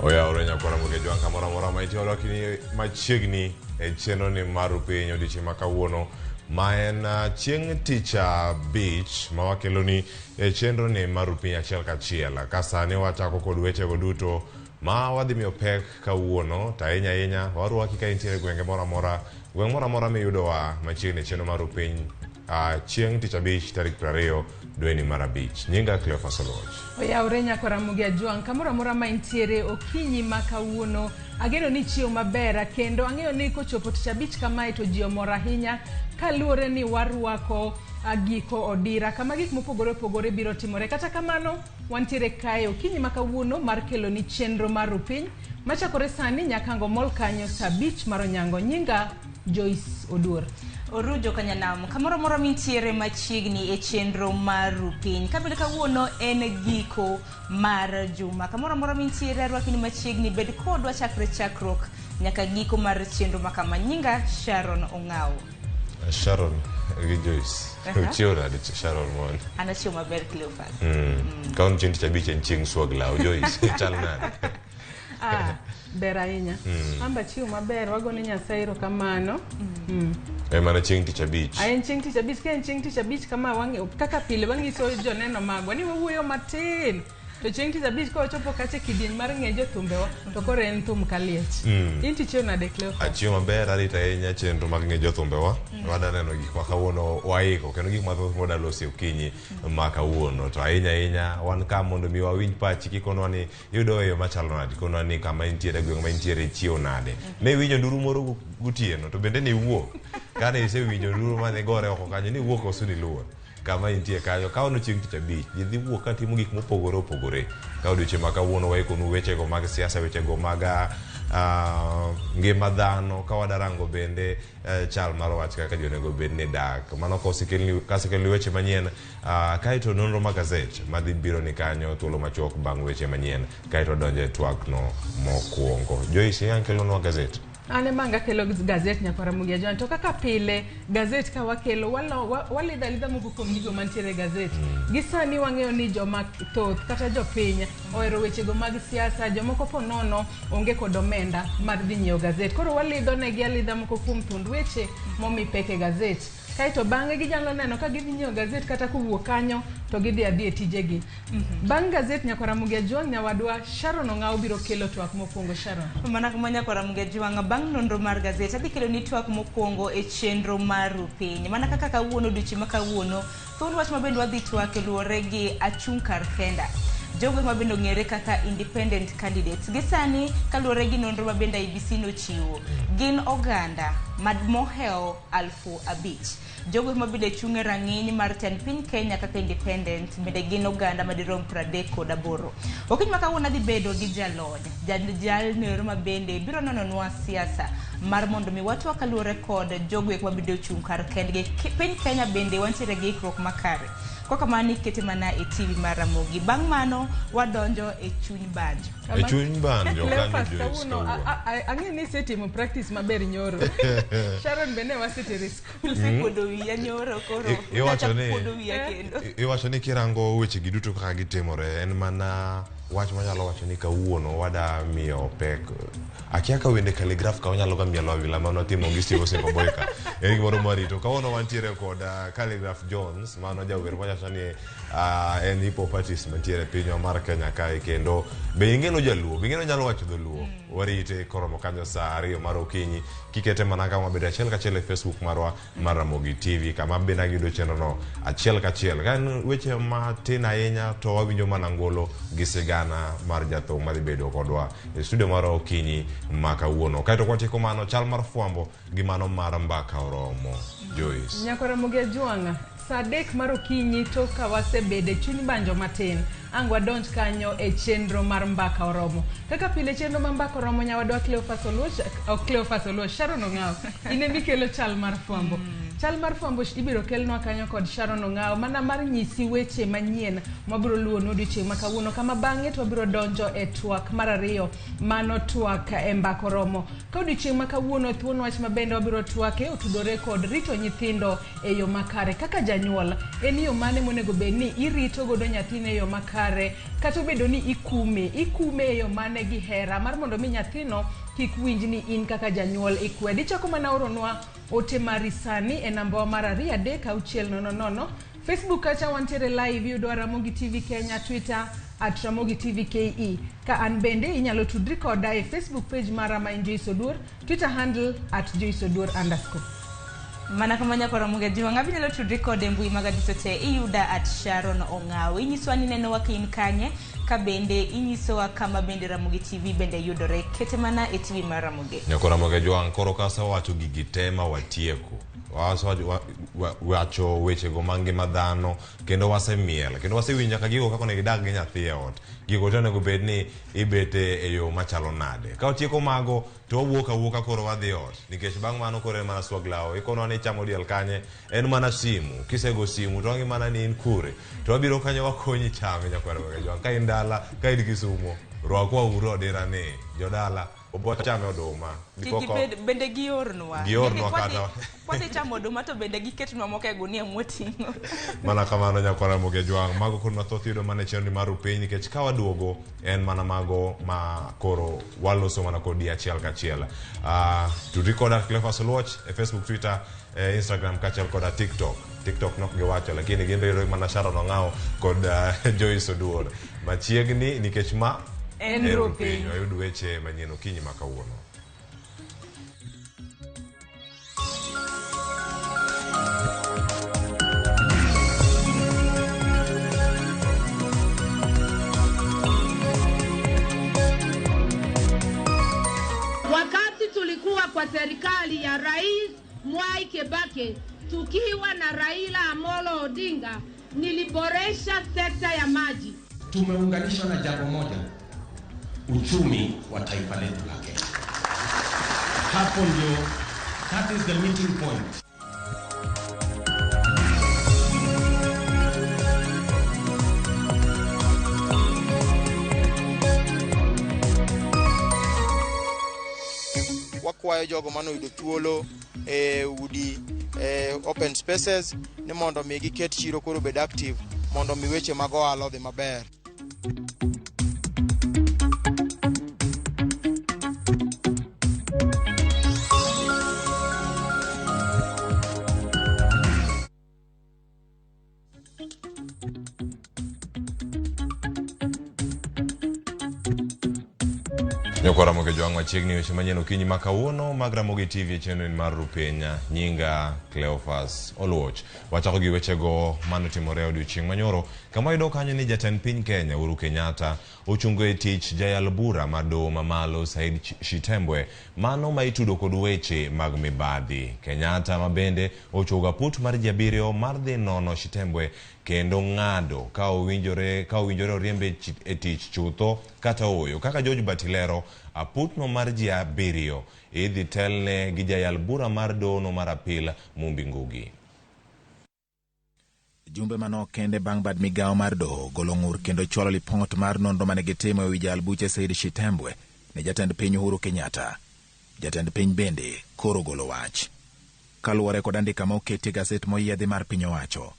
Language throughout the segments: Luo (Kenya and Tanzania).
Oyawore nyakwara Mogejo kamoro amora ma intie orwakni machiegni e chenro ni mar piny odiochieng' ma kawuono ma en ah, chieng' tich abich ma wakeloni e chenro ni mar piny achiel kachiel ka sani wachako kod wechego duto ma wadhi miyo pek kawuono to ahinya ahinya warwaki ka intiere e gwenge moro amora gweng' moro amora miyudowa machiegni e chenro mar piny ah, chieng' tich abich tarik 20 dweni mar abich nyinga Cleophas Oluoch Oyawre nyako Ramogi Ajwang' kamoro amora ma intiere okinyi ma kawuono ageno ni ichiew maber kendo ang'eyo ni kochopo tich abich kamae to ji omor ahinya kaluwore ni warwako ah, giko odira kama gik mopogore opogore biro timore kata kamano wantiere kae okinyi ma kawuono mar keloni chenro mar rupiny machakore sani nyaka ango mol kanyo saa abich mar onyango nyinga Joyce Oduor. Orujo Kanyanam, kamoro amora mintiere machiegni e chenro mar Rupiny. Kabende kawuono en giko mar juma. Kamoro amora mintiere arwaki ni machiegni, bed kodwa chakre chakruok nyaka giko mar chenro ma kama. Nyinga Sharon Ong'awo. Sharon gi Joyce Ochiew nade Sharon mondo An achiew maber Cleophas. Ka on chieng' tich abich en chieng' swag law Joyce chal nade Ah, ber ahinya. Amba chiwo maber, wagone Nyasaye erokamano. En mana chieng' tich abich Ah, en chieng' tich abich, ka en chieng' tich abich kama wang'e kaka pile wanyiso joneno magwa ni wawuoyo matin. To chieng' tich abich ka wachopo kacha e kidieny mar ng'e jothumbewa to koro en thum kaliech. In to ichiew nade Cleophas? Achiew maber arito ahinya chenro mag ng'e jothumbewa wada neno gik ma kawuono waiko kendo gik mathoth mwada loso e okinyi ma kawuono to ahinya ahinya wan ka mondo mi wawinj pachi kikonwa ni iyudo e yo machalo nade konwa ni kama intiere gweng' ma intiere ichiew nade ne iwinjo nduru moro gotieno to bende ne iwuok kane isewinjo nduru mane gore oko kanyo ni iwuok koso niluor kama intie kanyo ka ono chieng' tich abich ji dhi wuok ka timo gik mopogore opogore ka odiochieng' ma kawuono waikonu wechego mag siasa wechego mag ah, ngima dhano ka wadarango bende eh, chal mar wach kaka ji onego bed ni dak mano kosekelni kasekelni weche manyien ah, kaeto nonro mag gazet madhi biro ni kanyo thuolo machuok bang' weche manyien kaeto donjo e twak no mokwongo Joyce inyalo kelonwa gazet An ema ang' akelo gazet nyakwa Ramogi Ajwang'. To kaka pile gazet ka wakelo walidho alidha moko kuom gigo mantiere e gazet. Gi sani wang'eyo ni joma thoth kata jopiny ohero wechego mag siasa, jomoko po nono onge kod omenda mar dhi nyiewo gazet. Koro walidho negi alidha moko kuom thuond weche momi pek e gazet. Kaeto bang'e ginyalo neno ka gidhi nyiewo gazet kata kowuok kanyo to gidhi adhi e tijegi. Bang' gazet nyakwa Ramogi Ajwang' nyawadwa Sharon Ong'awo biro kelo twak mokwongo Sharon. Mana kama nyakwar Ramogi Ajwang' bang' nonro mar gazet adhi kelo ni twak mokwongo e chenro mar Rupiny. Mana kaka kawuono odiochieng' ma kawuono, thuond wach ma bende wadhi twak luwore gi achung' kar kenda. Jogo ma bende ong'ere kaka independent candidates. Gi sani kaluwore gi nonro ma bende IEBC nochiwo, gin oganda ma mohewo 5,000. Jogo ma bende chung' e rang'iny mar tend piny Kenya kaka independent bende gin oganda madirom 38. Okinyi ma kawuono adhi bedo gi jalony, jalno ma bende biro nononwa siasa mar mondo mi watwa kaluwore kod jogo eko ma bende ochung' kar kendgi. Piny Kenya bende wantiere gi ikruok makare. Kok kamano ikete mana e TV mar Ramogi. Bang' mano wadonjo e chuny banjo. E chuny banjo kanyo Cleophas Joyce kawuono kawuono. ang'e ni isetimo practice maber nyoro. Sharon be ne wasetere e skul. Osekuodo wiya nyoro koro Iwacho nachako ni- kuodo wiya kendo. Iwacho ni kirango weche gi duto kaka gitimore en mana wach manyalo wacho ni kawuono wada miyo pek akia ka wende Khaligraph ka wanyalo ga mielo awila mane watimo gi Steve Osimbo Boy ka en gimoro marito kawuono wantiere kod uh, Khaligraph Jones mano jawer mawacho ni uh, en hip hop artist mantiere e pinywa mar Kenya kae kendo be ing'eno jaluo be ing'eno nyalo wacho dholuo warite koromo kanyo saa ariyo mar okinyi kikete mana kama bedo achiel kachiel e Facebook marwa mar Ramogi TV kama bende agiyudo chenrono achiel kachiel. Ka en weche matin ahinya to wawinjo mana ngolo gi sigana mar jathum madhi bedo kodwa e studio mar okinyi ma kawuono. Kaeto kwatieko mano chal mar fwambo gi mano mar mbaka oromo. Joyce. Nyakwa Ramogi Ajwang', saa adek mar okinyi tok ka wasebedo e chuny banjo matin, ang' wadonj kanyo e chenro mar mbaka oromo. Kaka pile chenro mar mbaka oromo nyawadwa Cleophas Oluoch, ok Cleophas Oluoch, Sharon Ong'awo, in ema ikelo chal mar fwambo. Chal mar fwambo ibiro kelnwa kanyo kod Sharon Ong'ao mana mar nyisi weche manyien mabiro luwo ne odiochieng' ma kawuono, kama bang'e to wabiro donjo e twak mar ariyo, mano twak e mbaka oromo. Ka odiochieng' ma kawuono thuon wach ma bende wabiro twake otudore kod rito nyithindo e yo makare. Kaka janyuol, en yo mane monego bed ni irito godo nyathini e yo makare, kata obedo ni ikume, ikume e yo mane gi hera mar mondo mi nyathino kik winj ni in kaka janyuol ikwede. Ichako mana oronwa ote mari sani e nambawa mar 23600. Facebook kacha wantiere live, iyudo Ramogi TV Kenya, Twitter at Ramogi TV KE. Ka an bende inyalo tudri koda e Facebook page mara ma en Joyce Oduor, Twitter handle at Joyce Oduor underscore. Mana kama nyako Ramogi Ajiwa, ng'abi nyalo tudri kode e mbui mag adiso te, iyuda at Sharon Ong'aw. Inyisowa ni nenowa ka in kanye, ka bende inyisowa kama bende Ramogi TV bende yudore. Kete mana e TV mar Ramogi. Nyako Ramogi Ajwang', koro kasewacho gigi te ma watieko, wacho wechego mag ngima dhano, kendo wasemiel, kendo wasewinjo nyaka gigo kaka onego idag gi nyathi e ot. Gigo te onego bed ni ibete e yo machalo nade. Ka watieko mago, to wawuok awuoka koro wadhi ot, nikech bang' mano koro en mana swag law. Ikonwa ni ichamo diel kanye, en mana simu. Kisego simu to wang'i mana ni in kure, to wabiro kanyo wakonyi chame. Nyakwar Ramogi Ajwang', ka in dala, ka in Kisumo, rwakwa uru odira ni jodala obo chame oduma. Kik gibed, bende giornwa. Giornwa Nikech kata. Kwadhi chamo oduma to bende giketnwa moko e gunia mwating'o. Mana kamano nyakwar Ramogi Ajwang', mago koro mathoth yudo mana e chenro mar Rupiny, nikech ka waduogo en mana mago ma koro waloso mana kodi achiel kachiel. Tudri koda Cleophas Oluoch e Facebook, Twitter, Instagram kaachiel koda TikTok. TikTok nok giwacho, lakini gin be mana Sharon Ong'ao kod Joyce Oduor. Machiegni nikech ma En en Rupiny. Rupiny. Wayud weche manyien okinyi ma kawuono. Wakati tulikuwa kwa serikali ya Rais Mwai Kibaki tukiwa na Raila Amolo Odinga, niliboresha sekta ya maji. Tumeunganishwa na jambo moja, uchumi wa taifa letu la Kenya. Hapo ndio, that is the meeting point. Wakwayo jogo manoyudo thuolo e udi, e open spaces ni mondo mi giket chiro koro obed active mondo mi weche mag ohala odhi maber. Nyakwa Ramogi Ajwang', machiegni weche manyien okinyi ma kawuono mag Ramogi TV e chenro mar Rupiny. Nyinga Cleophas Oluoch. Wachako gi wechego manotimore odiochieng' manyoro, kama wayudo kanyo ni jatend piny Kenya Uhuru Kenyatta ochungo e tich jayal bura mar doho mamalo Said Shitembwe, mano ma itudo kod weche mag mibadhi. Kenyatta ma bende ochuogo aput mar ji abiriyo mar dhi nono Shitembwe kendo ng'ado ka owinjore oriembe e tich chutho kata ooyo. Kaka George Batilero, aputno mar ji abiriyo idhi telne gi jayal bura mar doho mar apil Mumbi Ngugi. Jumbe manok kende bang' bad migawo mar doho golo ng'ur kendo chwalo lipot mar nonro mane gitimo ewi jayal buche Said Shitembwe ne jatend piny Uhuru Kenyatta. Jatend piny bende koro golo wach. Kaluwore kod andika ma oketi e gaset moyiedhi mar piny owacho,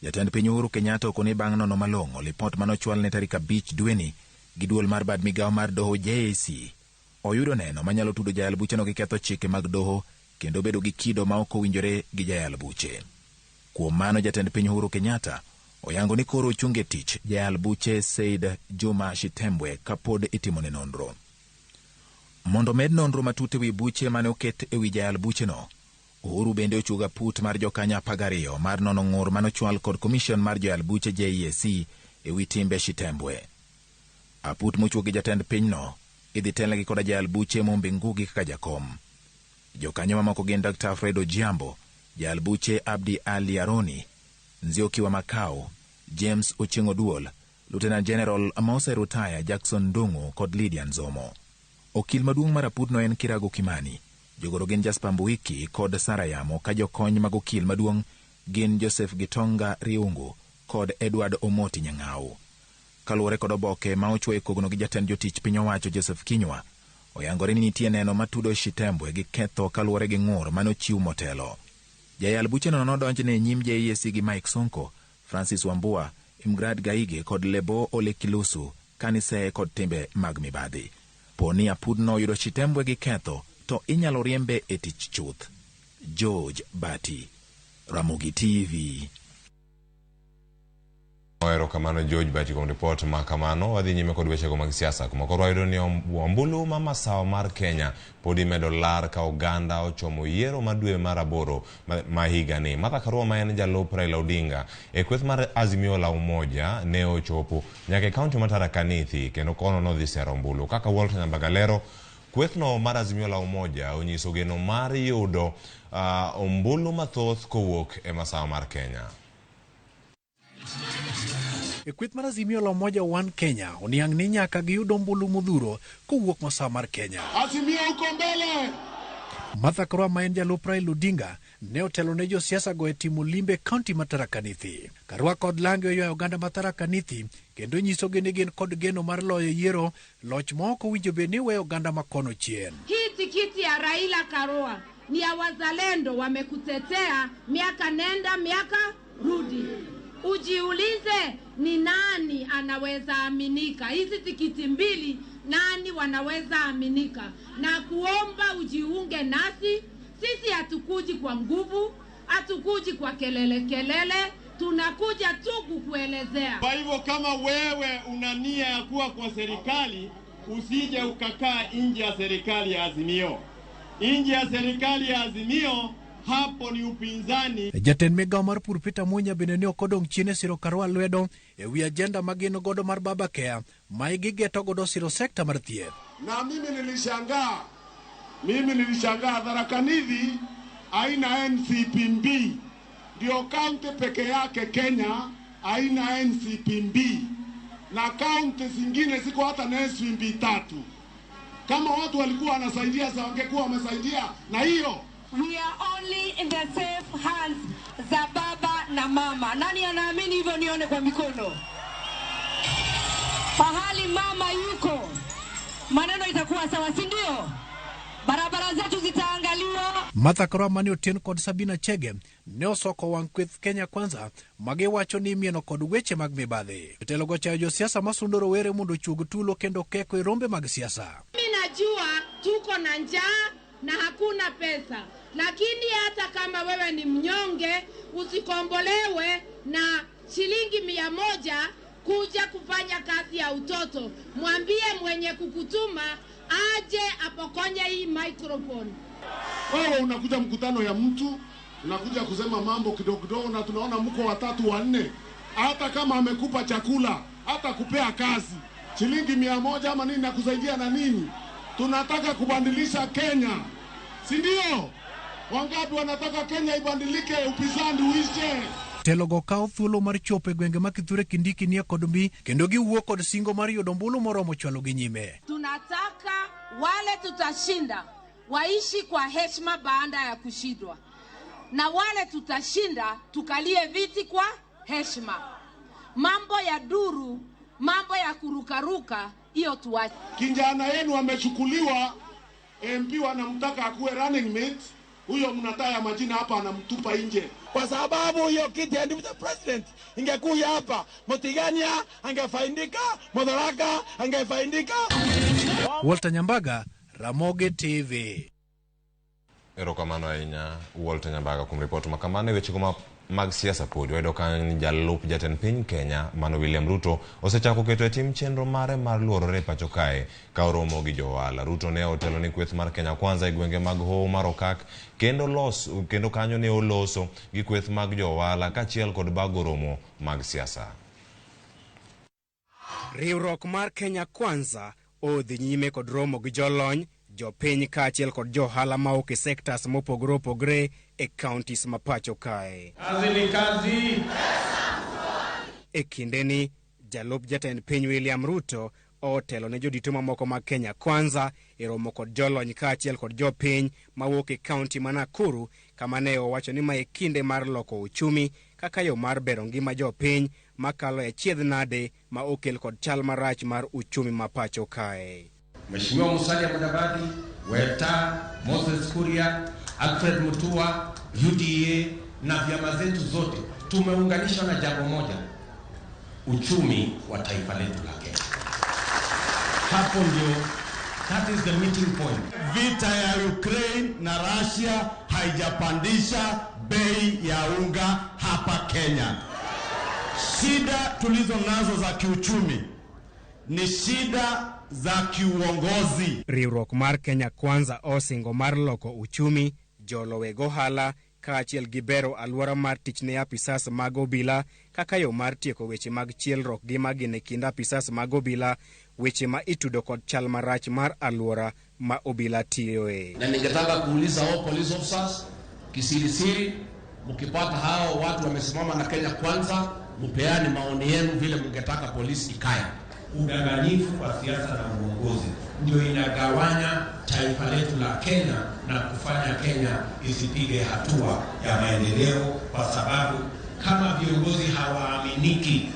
jatend piny Uhuru Kenyatta okoni bang' nono malong'o lipot manochwal ne tarik 5 dweni gi duol mar bad migawo mar doho JAC, oyudo neno manyalo tudo jayal bucheno gi ketho chike mag doho kendo bedo gi kido ma ok owinjore gi jayal buche. Kuom mano, jatend piny Uhuru Kenyatta oyango ni koro ochung' e tich jayal buche Said Juma Shitembwe kapod itimone nonro. Mondo med nonro matut ewi buche mane oket ewi jayal bucheno, Uhuru bende ochuogo aput mar jokanyo 12 mar nono ng'ur manochwal kod komishon mar joyal buche JEAC ewi timbe Shitembwe. Aput mochuog gi jatend pinyno idhi telnegi koda jayal buche Mumbi Ngugi kaka jakom. Jokanyo mamoko gin Dr. Alfred Ojiambo, jayal buche Abdi Ali Aroni, Nzioki wa Makau, James Ochieng' Oduol, Lieutenant General Mose Rutaya, Jackson Ndung'u kod Lydia Nzomo. Okil maduong' mar aputno en Kirago Kimani. Jogoro gin Jasper Mbuiki kod Sara Yamo ka jokony mag okil maduong' gin Joseph Gitonga Riungu kod Edward Omoti Nyang'au. Kaluwore kod oboke ma ochwo e kogno gi jatend jotich piny owacho Joseph Kinyua, oyangore ni nitie neno matudo Shitembwe gi ketho kaluwore gi ng'ur mane ochiw motelo. Jayal bucheno nodonjne e nyim JSC gi Mike Sonko, Francis Wambua, Imgrad Gaige kod Lebo Ole Kilusu kaniseye kod timbe mag mibadhi. Po ni apudno oyudo Shitembwe gi ketho to inyalo riembe e tich chuth. George Bati, Ramogi TV. Erokamano George Bati kuom ripot ma kamano. Wadhi nyime kod wechego mag siasa kuma koro wayudo ni ombulu ma masawa mar Kenya pod imedo lar ka oganda ochomo yiero ma dwe mar aboro ma higani. Martha Karua ma en jalup Raila Odinga e kweth mar Azimio la Umoja ne ochopo nyaka e kaunti ma Tharaka Nithi kendo kono nodhi sero ombulu. Kaka Walter Nyambaga lero, kwethno mar Azimio la Umoja onyiso geno mar yudo ombulu mathoth kowuok e masawa mar Kenya. E kweth mar Azimio la Umoja One Kenya oniang' ni nyaka giyud ombulu modhuro kowuok masawa mar Kenya. Azimio uko mbele! Martha Karua ma en jalup Raila Odinga ne otelo ne josiasa go e timo limbe kaunti ma Tharaka Nithi. Karua kod lange oywayo oganda ma Tharaka Nithi kendo nyisogi ni gin kod geno mar loyo yiero loch ma ok owinjo bed ni weyo oganda ma kono chien. Hii tikiti ya Raila Karua ni ya wazalendo, wamekutetea miaka nenda miaka rudi. Ujiulize ni nani anaweza aminika. Hizi tikiti mbili nani wanaweza aminika? Na kuomba ujiunge nasi. Sisi hatukuji kwa nguvu, hatukuji kwa kelele kelele, tunakuja tu kukuelezea. Kwa hivyo kama wewe una nia ya kuwa kwa serikali, usije ukakaa nje ya serikali ya Azimio. Nje ya serikali ya Azimio hapo ni upinzani. Jatend migao mar pur Peter Munya bende ne ok odong' chien e siro Karua lwedo e wi ajenda ma gin godo mar Baba Care ma gigeto godo siro sekta mar thieth. Na mimi nilishangaa Tharaka Nithi haina NCPB. Ndio kaunti peke yake Kenya haina NCPB. Na kaunti zingine ziko hata na NCPB 3. Kama watu walikuwa wanasaidia sasa wangekuwa wamesaidia na hiyo. We are only in the safe hands za baba na mama. Nani anaamini hivyo nione kwa mikono? Pahali mama yuko, maneno itakuwa sawa, si ndio? Barabara zetu zitaangaliwa. Martha Karua mane otien kod Sabina Chege ne osoko wang' kweth Kenya Kwanza magiwacho ni imieno kod weche mag mibadhi. Jotelo go chayo josiasa masundo rowere mondo ochuog tulo kendo keko e rombe mag siasa. Mimi najua tuko na njaa na hakuna pesa, lakini hata kama wewe ni mnyonge usikombolewe na shilingi 100 kuja kufanya kazi ya utoto. Mwambie mwenye kukutuma aje apokonye hii microphone. Wewe unakuja mkutano ya mtu, unakuja kusema mambo kidogo kidogo na tunaona mko watatu wanne. Hata kama amekupa chakula, hata kupea kazi, shilingi 100 ama nini na kusaidia na nini? Tunataka kubadilisha Kenya, si ndio? Wangapi wanataka Kenya ibadilike, upinzani uishe? Jotelo go kawo thuolo mar chopo e gwenge ma Kithure Kindiki nie kod mbi kendo giwuok kod singo mar yudo ombulu moromo chwalo gi nyime. Tunataka wale tutashinda waishi kwa heshima baada ya kushindwa, na wale tutashinda tukalie viti kwa heshima. Mambo ya duru, mambo ya kurukaruka, hiyo tuache. Kijana yenu amechukuliwa, MP wanamtaka akuwe running mate, huyo mnataya majina hapa anamtupa nje. Kwa sababu hiyo kiti ya deputy president ingekuja hapa, Mutigania angefaidika, Mutharaka angefaidika. Walter Nyambaga, Ramogi TV. Erokamano ahinya Walter Nyambaga kuom ripot ma kamano. E weche mag siasa pod wayudo ka jalup jatend piny Kenya mano William Ruto osechako keto e tim chenro mare mar luorore e pacho kae ka oromo gi jo ohala. Ruto ne otelo ni kweth mar Kenya Kwanza e gwenge mag Hoho mar Okak kendo kanyo ne oloso gi kweth mag jo ohala kaachiel kod bago romo mag siasa. Riwruok mar Kenya Kwanza odhi nyime kod romo gi jolony, jopiny kaachiel kod jo ohala mawuok e sectors mopogore opogore e counties ma pacho kae. Kazi ni kazi. E kindeni, jalup jatend piny William Ruto otelo ne jodito mamoko mag Kenya Kwanza e romo kod jolony kaachiel kod jopiny mawuok e kaunti ma Nakuru, kama ne owacho ni mae kinde mar loko uchumi kaka yo mar bero ngima jopiny makalo e achiedh nade ma okel kod chal marach mar uchumi ma pacho kae. Mheshimiwa Musalia Mudavadi, Weta, Moses Kuria, Alfred Mutua, UDA na vyama zetu zote tumeunganishwa na jambo moja, uchumi wa taifa letu la Kenya. Hapo ndio, that is the meeting point. Vita ya Ukraine na Russia haijapandisha bei ya unga hapa Kenya. Shida tulizo nazo za kiuchumi ni shida za kiuongozi. Riwruok mar Kenya Kwanza osingo mar loko uchumi, jolo weg ohala kaachiel gi bero alwora mar tich ne apisas mag obila kaka yo mar tieko weche mag chielruok gi magina e kind apisas mag obila, weche ma itudo kod chal marach mar alwora ma obila tiyoe. Na ningetaka kuuliza all police officers kisirisiri, mkipata hao watu wamesimama na Kenya Kwanza, mpeane maoni yenu vile mngetaka polisi ikae. Udanganyifu wa siasa na uongozi ndio inagawanya taifa letu la Kenya na kufanya Kenya isipige hatua ya maendeleo, kwa sababu kama viongozi hawaaminiki,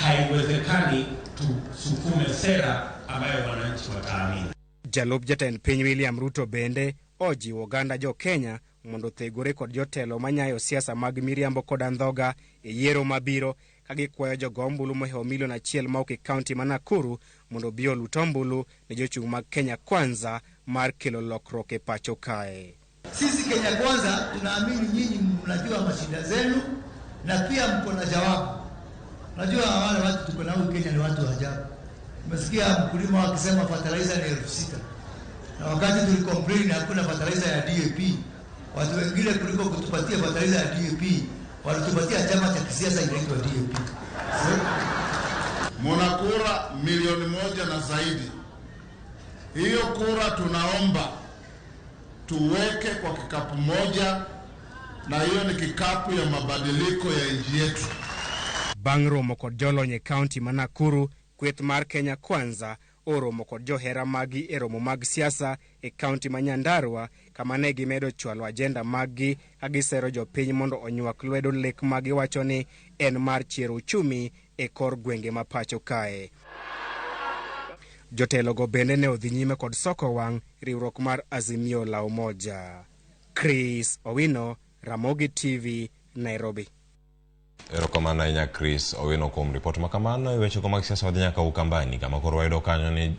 haiwezekani tusukume sera ambayo wananchi wataamini. Jalup jatend piny William Ruto bende ojiwo oganda jo Kenya mondo othegore kod jotelo manyayo siasa mag miriambo kod andhoga e yiero mabiro, ka gikwayo jogo ombulu mohewo milion 1 mawuok e kaunti ma Nakuru mondo obi olut ombulu ne jochung' mag Kenya Kwanza mar kelo lokruok e pacho kae. Sisi Kenya Kwanza tunaamini nyinyi mnajua mashida zenu na pia mko na jawabu. Najua wale watu tuko nao Kenya ni watu wa ajabu. Umesikia mkulima akisema fertilizer ni 6,000. Na wakati tulicomplain hakuna fertilizer ya DAP, watu wengine kuliko kutupatia fertilizer ya DAP walitupatia chama cha kisiasa inaitwa DAP. Muna kura milioni 1 na zaidi. Hiyo kura tunaomba tuweke kwa kikapu moja, na hiyo ni kikapu ya mabadiliko ya nchi yetu. Bang' romo kod jolony e kaunti ma Nakuru, kweth mar Kenya Kwanza oromo kod johera magi e romo mag siasa e kaunti ma Nyandarua, kama ne gimedo chwalo ajenda maggi ka gisero jopiny mondo onywak lwedo lek ma giwacho ni en mar chiero uchumi e kor gwenge ma pacho kae. Jotelogo bende ne odhi nyime kod soko wang' riwruok mar Azimio la Umoja. Chris Owino, Ramogi TV, Nairobi. Erokamano ahinya Chris Owino kuom ripot ma kamano. E wechego mag siasa wadhi nyaka Ukambani, kama koro wayudo kanyo ni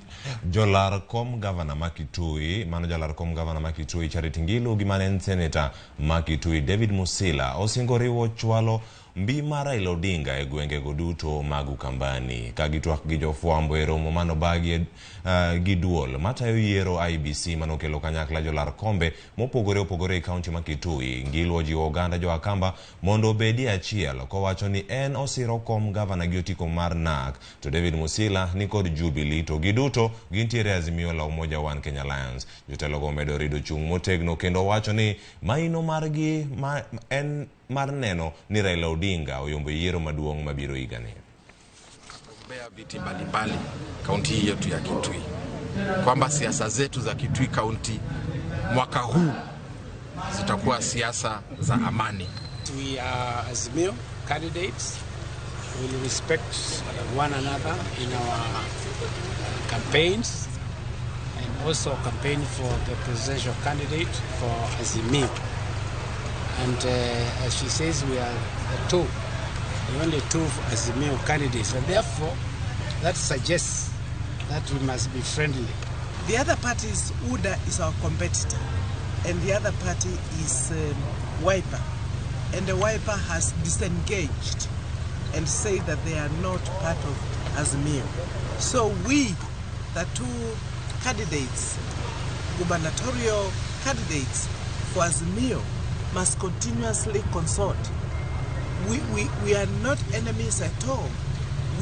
jolar kom gavana ma Kitui, mano jalar kom gavana ma Kitui Charity Ngilu gi mane en seneta ma Kitui David Musila osingo riwo chwalo mbi mar Raila Odinga e gwengego duto mag Ukambani. Ka gitwak gi jofwambo e romo manobagi gi duol matayo yiero IBC manokelo kanyakla jolar kombe mopogore opogore e kaunti ma Kitui, Ngilu ojiwo oganda jo Akamba mondo obedi achiel, kowacho ni en osiro kom gavana gi otiko mar NARC, to David Musila ni kod Jubilee, to giduto gintiere Azimio la Umoja One Kenya Alliance. Jotelogo omedo rido chung' motegno kendo wacho ni maino margi en mar neno ni Raila Odinga oyombo yiero maduong' mabiro higani. Viti mbalimbali kaunti hii yetu ya Kitui, kwamba siasa zetu za Kitui kaunti mwaka huu zitakuwa siasa za amani. We are Azimio candidates. We will respect one another in our campaigns and also campaign for the presidential candidate for Azimio. And as she says, we are the only two Azimio candidates, and therefore that suggests that we must be friendly. The other party is UDA is our competitor, and the other party is Wiper, and the Wiper has disengaged and said that they are not part of Azimio. So we, the two candidates, gubernatorial candidates for Azimio, must continuously consult. We are not enemies at all.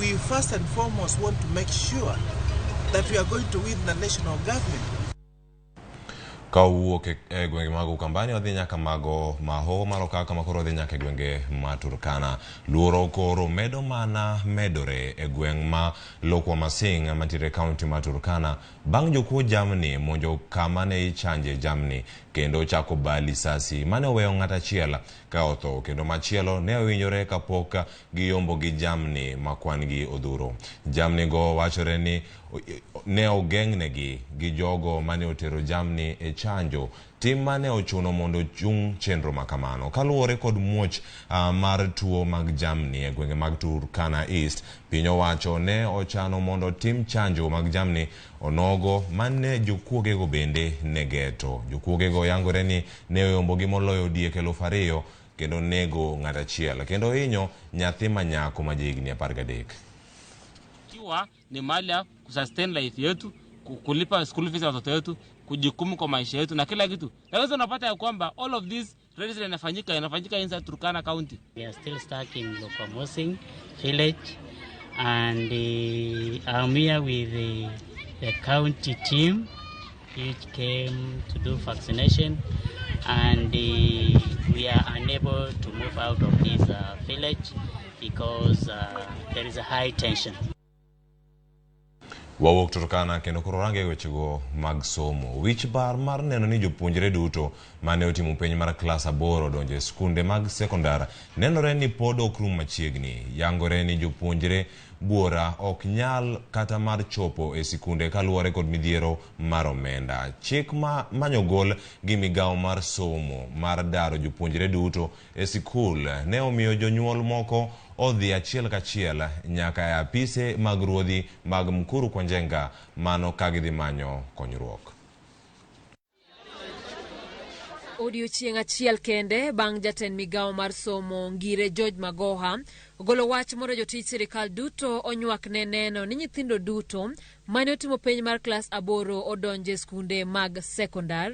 We first and foremost want to make sure that we are going to win the national government. Ka owuok e gwenge mag Ukambani odhi nyaka mago ma Hoho mar Okaka ma koro odhi nyaka e gwenge ma Turkana. Luoro koro medo mana medore e gweng' ma Lokwa Masing mantiere e kaunti ma Turkana bang' jokuo jamni monjo kama ne ichanje jamni kendo chako ba lisasi mane oweyo ng'at achiel ka otho kendo machielo ne ohinyore kapok giyombo gi jamni ma kwan gi odhuro. Jamni go wachore ni ne ogeng'negi gi jogo mane otero jamni e chanjo, tim mane ochuno mondo ochung chenro ma kamano. Kaluwore kod muoch mar tuo mag jamni e gwenge mag Turkana East, piny owacho ne ochano mondo tim chanjo mag jamni onogo mane jokuogego bende ne geto. Jokuogego yangore ni ne oyombogi moloyo diek 2000 kendo nego ng'at achiel kendo hinyo nyathi ma nyako ma jahigni 13. Kiwa ni mali ya kusustain life yetu, kulipa school fees ya watoto wetu, kujikumu kwa maisha yetu na kila kitu. Lakini unapata ya kwamba all of this release inafanyika inside Turkana County. We are still stuck in Lokwa Mosing village and I'm here with the county team which came to do vaccination and we are unable to move out of this village because there is a high tension. Wawuok Turkana kendo koro range wechego mag somo. Wich bar mar neno ni jopuonjre duto mane otimo penj mar klas 8 donjo e skunde mag sekondar nenore ni pod ok rum machiegni. Yangore ni jopuonjre buora ok nyal kata mar chopo e sikunde kaluwore kod midhiero mar omenda. Chik ma manyogol gi migawo mar somo mar daro jopuonjre duto e sikul ne omiyo jonyuol moko odhi achiel kachiel nyaka e apise mag ruodhi mag Mukuru kwa Njenga mano ka gidhi manyo konyruok. Odiochieng' achiel kende bang' jatend migawo mar somo Ngire George Magoha ogolo wach mondo jotij sirikal duto onywak ne neno ni nyithindo duto mane otimo penj mar klas 8 odonje e skunde mag sekondar.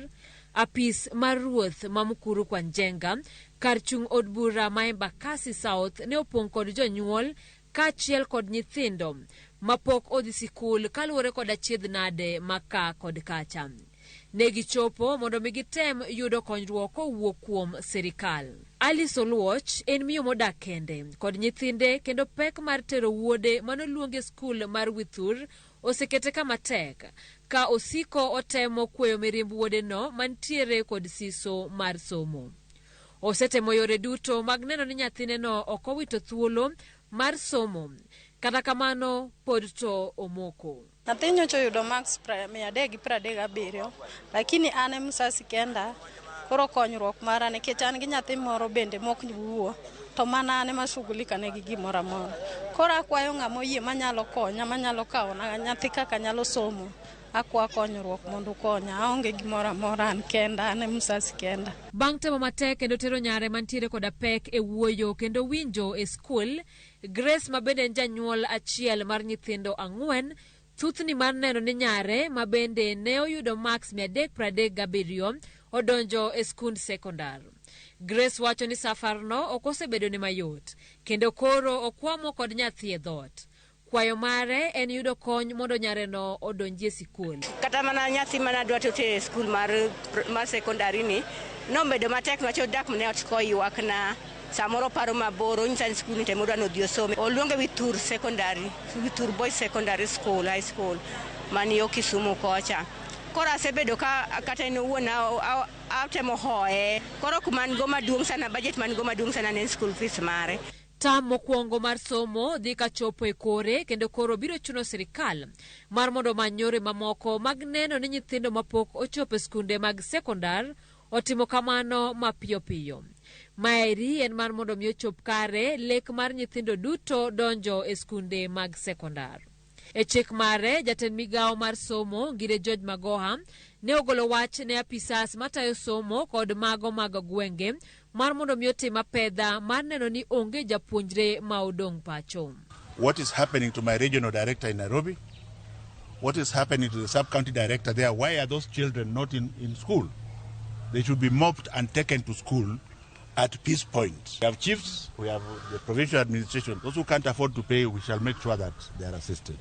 Apis mar ruoth ma Mukuru kwa Njenga kar chung' od bura ma Embakasi South ne opong' kod jonyuol kaachiel kod nyithindo mapok odhi sikul kaluwore kod achiedh nade ma ka kod kacha. Ne gichopo mondo mi gitem yudo konyruok kowuok kuom sirikal. Alice Oluoch en miyo modak kende kod nyithinde kendo pek mar tero wuode manoluonge e skul mar Withur osekete kama tek ka osiko otemo kweyo mirimb wuodeno mantiere kod siso mar somo. Osetemo yore duto mag neno ni nyathineno ok owito thuolo mar somo. Kata kamano pod to omoko. Nyathi nyocha oyudo marks 337, lakini an e msasi kenda, koro konyruok mara nikech an gi nyathi moro bende mok wuo, to mana an ema shughulika ne gi gimoro amora. Koro akwayo ng'ama oyie manyalo konya, manyalo kawona nyathi kaka nyalo somo. Akwa konyruok mondo ukonya, aonge gimoro amora, an kenda, an e msasi kenda. Bang' temo matek kendo tero nyare mantiere koda pek e wuoyo kendo winjo e skul, Grace ma bende en janyuol achiel mar nyithindo 4, thuthni mar neno ni nyare ma bende ne oyudo marks 337 odonjo e skund sekondar. Grace wacho ni safarno ok osebedo ne mayot, kendo koro okwamo kod nyathi e dhoot. Kwayo mare en yudo kony mondo nyareno odonji e sikul. Kata mana nyathi mana dwa to tere e skul mar sekondari ni, nomedo matek niwach odak mana e ot koywak na samoro paro mabor, onyisa ni skul ni to emodwa ni odhi osome. Oluonge Withur Secondary, Withur Boys Secondary School, High School, man yo Kisumu kocha. Koro asebedo ka kata en owuon atemo hoye. Koro kuma an go maduong' sana, budget man go maduong' sana ne en school fees mare. Tam mokwongo mar somo dhi ka chopo e kore kendo koro biro chuno sirikal mar mondo omany yore mamoko mag neno ni nyithindo mapok ochopo e skunde mag sekondar otimo kamano mapiyo piyo. Maeri en mar mondo mi ochop kare lek mar nyithindo duto donjo e skunde mag sekondar. E chik mare, jatend migawo mar somo Ngire George Magoha ne ogolo wach ne apisas matayo somo kod mago mag gwenge mar mondo mi otim apedha mar neno ni onge japuonjre ma odong' pacho. What is happening to my regional director in Nairobi? What is happening to the sub-county director there? Why are those children not in school? They should be mopped and taken to school at peace point. We have chiefs, we have the provincial administration. Those who can't afford to pay, we shall make sure that they are assisted.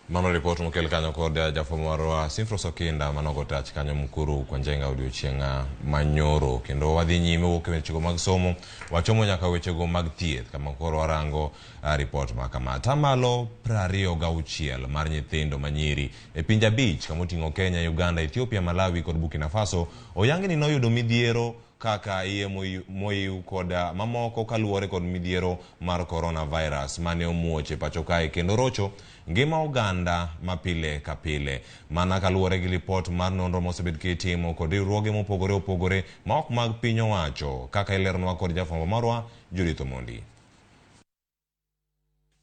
Mano ripot mokel kanyo kod jafwambo marwa Simfros Okinda manogo tach kanyo Mukuru kwa Njenga odiochieng' manyoro. Kendo wadhi nyime wuok e wechego mag somo, wachomo nyaka wechego mag thieth kama koro warango ripot ma kama. Atamalo 26 mar nyithindo manyiri e pinje 5 kama oting'o Kenya, Uganda, Ethiopia, Malawi kod Burkina Faso oyangi ni noyudo midhiero kaka iye moyiw kod mamoko kaluwore kod midhiero mar coronavirus mane omuoch e pacho kae kendo rocho ngima oganda ma pile ka pile. Mana kaluwore gi ripot mar nonro mosebed kitimo kod riwruoge mopogore opogore ma ok mag piny owacho kaka ileronwa kod jafwambo marwa Judith Omondi.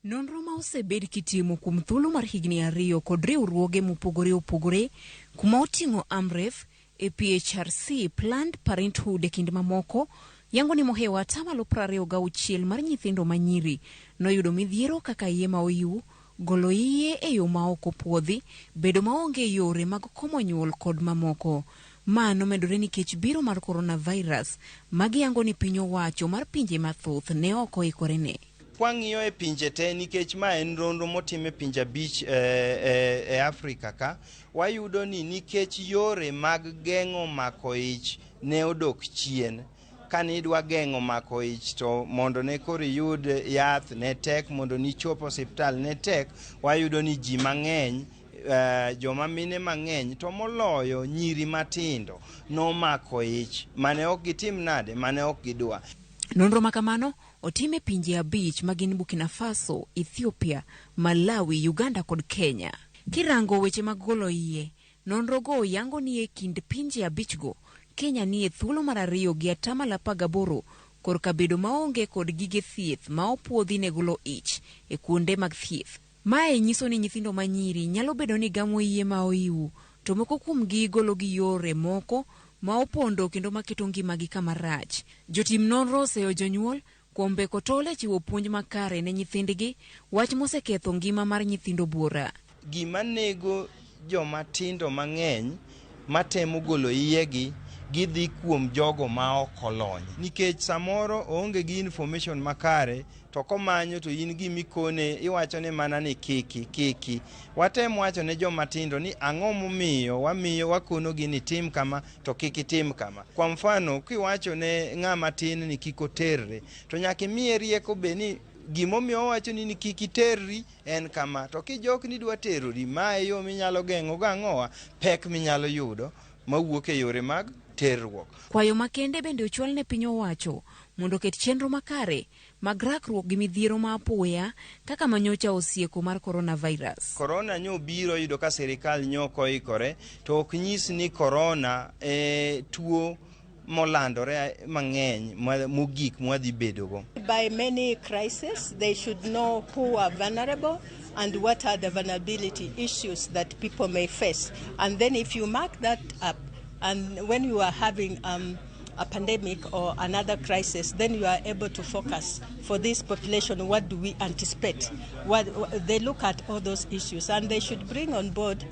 Nonro ma osebed kitimo kuom thuolo mar higni 2 kod riwruoge mopogore opogore kuma oting'o Amref, APHRC, Planned Parenthood e kind mamoko, yango ni mohewo atamalo 26 mar nyithindo manyiri noyudo midhiero kaka iye ma oyiw, golo iye e yo ma ok opuodhi, bedo maonge yore mag komo nyuol kod mamoko. Ma nomedore nikech biro mar coronavirus ma giyango ni piny owacho mar pinje mathoth ne ok oikore ne. Kwang'iyo e pinje te nikech ma en nonro motim e pinje 5 e Afrika ka, wayudo ni nikech yore mag geng'o mako ich ne odok chien. Kane idwa geng'o mako ich to mondo ne koro iyud yath ne tek, mondo nichop osiptal ne tek, wayudo ni ji mang'eny, joma mine mang'eny to moloyo nyiri matindo nomako ich mane ok gitim nade, mane ok gidwa. Nonro ma kamano otim e pinje 5 magin Burkina Faso, Ethiopia, Malawi, Uganda kod Kenya. Kirango weche mag golo iye, nonro go yango ni e kind pinje 5 go, Kenya ni e thuolo mar 2 gi atamalo 18 korka bedo maonge kod gige thieth ma opuodhi ne golo ich e kuonde mag thieth. Mae nyiso ni nyithindo manyiri nyalo bedo ni gamo iye ma oiw, to moko kuomgi golo gi yore moko ma opondo kendo maketo ngimagi kama rach. Jotim nonro oseyo jonyuol kuom mbeko tol e chiwo puonj makare ne nyithindgi, wach moseketho ngima mar nyithindo buora. Gima nego joma tindo mang'eny matemo golo iyegi gidhi kuom jogo ma ok olony. Nikech samoro oonge gi information makare to komanyo to in gimikone iwachone mana ni kiki kiki. Watem wacho ne joma tindo ni ang'o momiyo wamiyo wakonogi ni tim kama to kik itim kama. Kwa mfano kiwacho ne ng'ama tin ni kik oterre to nyaka imiye rieko be ni gimomiyo owacho ni kik iterri en kama, to kijok ni idwa terori ma e yo minyalo geng'o go ang'owa pek minyalo yudo mawuok e yore mag terruok. Kwayo makende bende ochwal ne piny owacho mondo oket chenro makare mag rakruok gi midhiero ma apoya kaka manyocha osieko mar coronavirus. Corona nyo biro yudo ka sirikal nyo ok oikore, to ok nyis ni corona e tuo molandore mang'eny mogik mwadhi bedogo. By many crises, they should know who are vulnerable and what are the vulnerability issues that people may face. And then if you mark that up, and when you are having a pandemic or another crisis, then you are able to focus for this population, what do we anticipate? What, they look at all those issues, and they should bring on board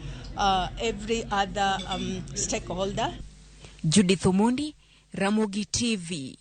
every other stakeholder. Judith Omondi, Ramogi TV.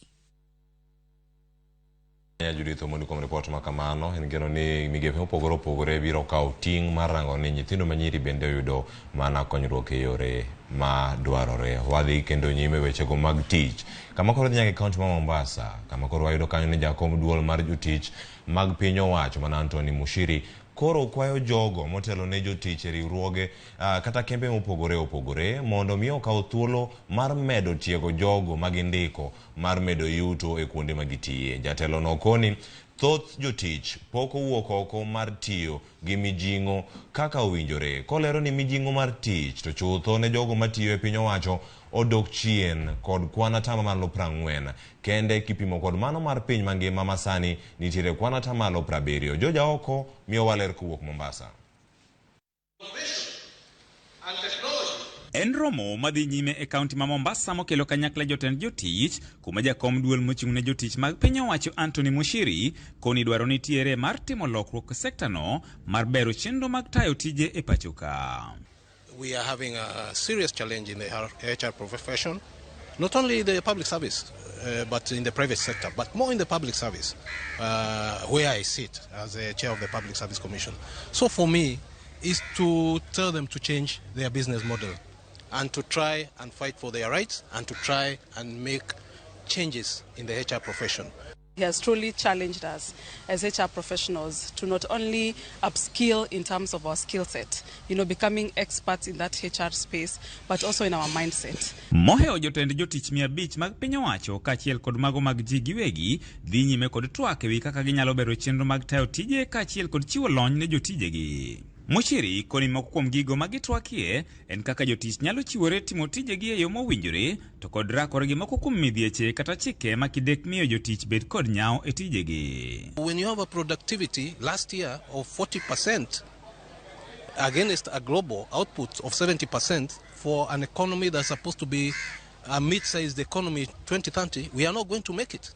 Judith Omondi kuom ripot ma kamano. En geno ni migepe mopogore opogore biro kawo ting' mar rango ni nyithindo manyiri bende oyudo mana konyruok e yore ma dwarore. Wadhi kendo nyime wechego mag tich. Kama koro dhi nyaka e kaunti ma Mombasa, kama koro wayudo kanyo ni jakom duol mar jotich mag piny owacho mana Anthony Mushiri koro kwayo jogo motelo ne jotich e riwruoge kata kembe mopogore opogore mondo mi okaw thuolo mar medo tiego jogo magindiko mar medo yuto e kuonde ma gitiye. Jatelo no koni thoth jotich pok owuok oko mar tiyo gi mijing'o kaka owinjore. Kolero ni mijing'o mar tich to chutho ne jogo matiyo e piny owacho odok chien kod kwan atamalo 40 kende kipimo kod mano mar piny mangima masani nitiere kwan atamalo 70. Joja oko miyo waler kowuok Mombasa. En romo madhi nyime e kaunti ma Mombasa mokelo kanyakla jotend jotich kuma jakom duol mochung' ne jotich mag piny owacho Anthony Mushiri koni dwaro nitiere mar timo lokruok e sekta no mar bero chenro mag tayo tije e pacho ka. We are having a serious challenge in the HR profession, not only the public service, but in the private sector, but more in the public service, where I sit as a chair of the Public Service Commission. So for me, Is to tell them to change their business model and to try and fight for their rights and to try and make changes in the HR profession. He has truly challenged us as HR professionals to not only upskill in terms of our skill set, becoming experts in that HR space, but also in our mindset. Mohewo jotend jotich 500 mag piny owacho kaachiel kod mago mag ji giwegi dhi nyime kod twak ewi kaka ginyalo bero chenro mag tayo tije kaachiel kod chiwo lony ne jotijegi. Muchiri koni moko kuom gigo ma gitwakie en kaka jotich nyalo chiwore timo tijegi e yo mowinjore to kod rakore gi moko kuom midhieche kata chike ma kidek miyo jotich bed kod nyawo e tijegi. When you have a productivity last year of 40% against a global output of 70% for an economy that's supposed to be a mid-sized economy 2030, we are not going to make it.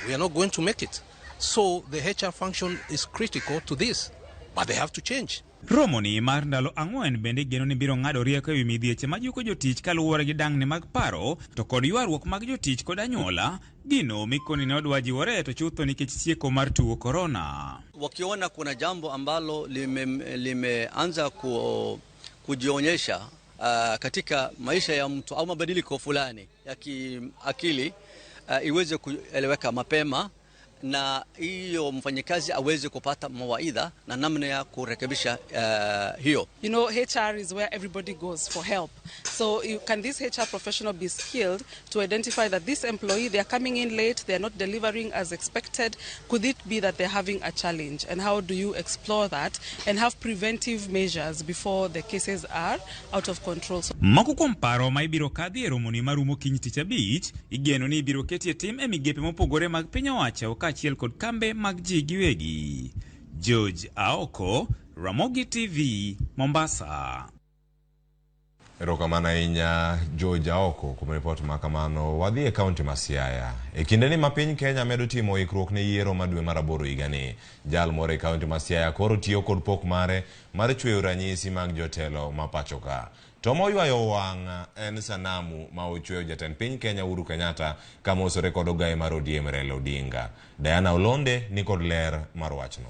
We are not going to make it. So the HR function is critical to this, but they have to change. Romoni mar ndalo 4 bende geno ni biro ng'ado rieko ewi midhieche majuko jotich kaluwore gi dang'ni mag paro to kod ywaruok mag jotich kod anyuola, gino mikoni ne odwa jiwore to chutho nikech sieko mar tuo korona. Wakiona kuna jambo ambalo limeanza kujionyesha katika maisha ya mtu au mabadiliko fulani ya kiakili, iweze kueleweka mapema na hiyo mfanyikazi aweze kupata mawaidha na namna ya kurekebisha hiyo. HR is where everybody goes for help. So can this HR professional be skilled to identify that this employee, they are coming in late, they are not delivering as expected? Could it be that they're having a challenge? And how do you explore that and have preventive measures before the cases are out of control? So Moko kuom paro ma ibiro kadhi e romoni marumo kiny tich abich, igeno ni ibiro ketie tim e migepe mopogore mag piny owacho kaachiel kod kambe mag ji giwegi. George Aoko, Ramogi TV, Mombasa. Erokamano ahinya George Aoko kuom ripot ma kamano. Wadhi e kaunti ma Siaya. E kindeni ma piny Kenya medo timo ikruok ne yiero ma dwe mar 8 higani, jal moro e kaunti ma Siaya koro tiyo kod pok mare mar chweyo ranyisi mag jotelo ma pacho ka. To moywayo wang' en sanamu ma ochweyo jatend piny Kenya Uhuru Kenyatta kamosore kod ogaye mar ODM Raila Odinga. Diana Olonde ni kod ler mar wachno.